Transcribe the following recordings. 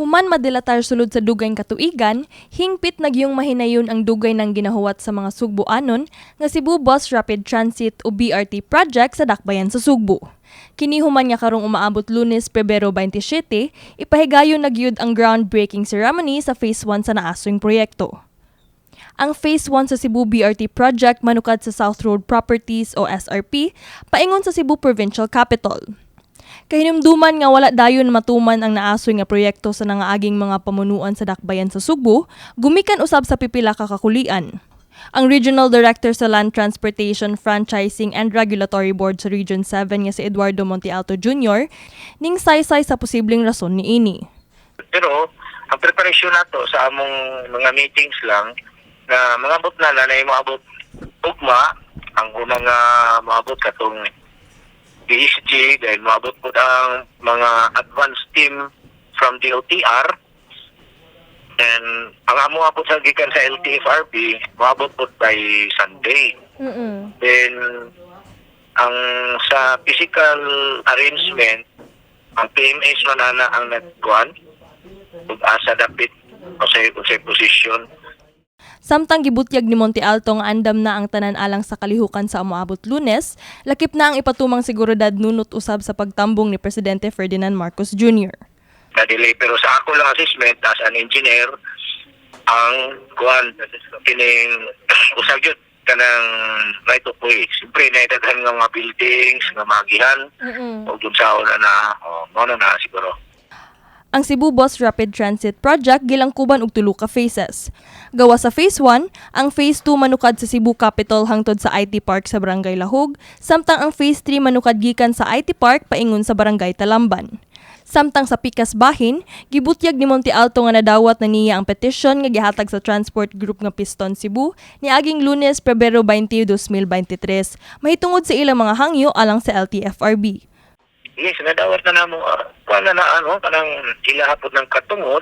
Human madilatar sulod sa dugayng katuigan, hingpit na gyung mahinayon ang dugay nang ginahuwat sa mga Sugboanon nga Cebu Bus Rapid Transit o BRT project sa dakbayan sa Sugbo. Kini human nga karong umaabot Lunes, Pebrero 27, ipahigayon na gyud ang groundbreaking ceremony sa Phase 1 sa naasoyng proyekto. Ang Phase 1 sa Cebu BRT project manukad sa South Road Properties o SRP paingon sa Cebu Provincial Capitol. Kahinumduman nga wala dayon matuman ang naasoy nga proyekto sa nangaaging mga pamunuan sa dakbayan sa Sugbo, gumikan usab sa pipila ka kakulian. Ang Regional Director sa Land Transportation, Franchising and Regulatory Board sa Region 7 nga si Eduardo Montealto Jr. ning saysay sa posibleng rason niini. Pero ang preparation nato sa among mga meetings lang na mangabot na na na moabot ugma. Ang unang nga moabot katong PSG, dahil moabot po ang mga advance team from DOTR, and ang amo abot sa gikan sa LTFRB moabot po by Sunday. Then ang sa physical arrangement, ang PMS man ana ang nagkuan ug asa dapit o sa position. Samtang gibutyag ni Monte Alto nga andam na ang tanan alang sa kalihukan sa umaabot Lunes, lakip na ang ipatumang seguridad nunot usab sa pagtambong ni Presidente Ferdinand Marcos Jr. Na delay, pero sa ako lang assessment as an engineer, ang kuan kining usag gyud kanang right of way, siyempre na daghan nga mga buildings nga maagihan ug dun sa una na, oh, mao na na siguro. Ang Cebu Bus Rapid Transit Project gilangkuban og tulo ka phases. Gawa sa Phase 1, ang Phase 2 manukad sa Cebu Capitol hangtod sa IT Park sa Barangay Lahug, samtang ang Phase 3 manukad gikan sa IT Park paingon sa Barangay Talamban. Samtang sa pikas bahin, gibutyag ni Monte Alto nga nadawat na niya ang petisyon nga gihatag sa transport group nga Piston Cebu niaging Lunes, Pebrero 20, 2023, mahitungod sa ilang mga hangyo alang sa LTFRB. Yes, nadawat na namo, kuan na na ano kanang ila hapot ng katungod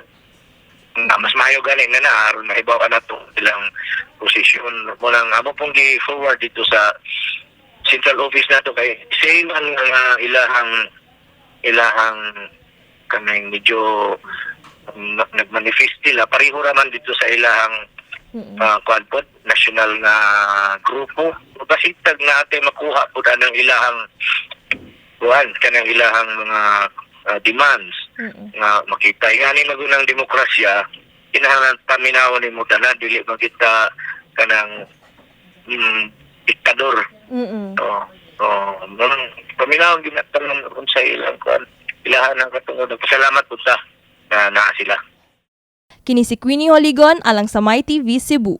na mas maayo gani na na aron mahibaw na to ilang posisyon mo nang amo pong gi-forward dito sa central office nato, kay same ang nga ilahang kanang medyo nagmanifest sila, pareho ra man dito sa ilahang kuan pod national nga grupo. Basitag na ate makuha pud anang ilahang kuan kanang ilahang mga demands nga makita ngani magunang demokrasya, kinahanglan paminawon nimo tanan, dili makita kanang diktador. Oh, manang paminawon gyud tanan unsa ilang kuan, ilahan ang katungod. Nagpasalamat pud ta na naa sila. Kini si Queenie Holigon alang sa My TV Cebu.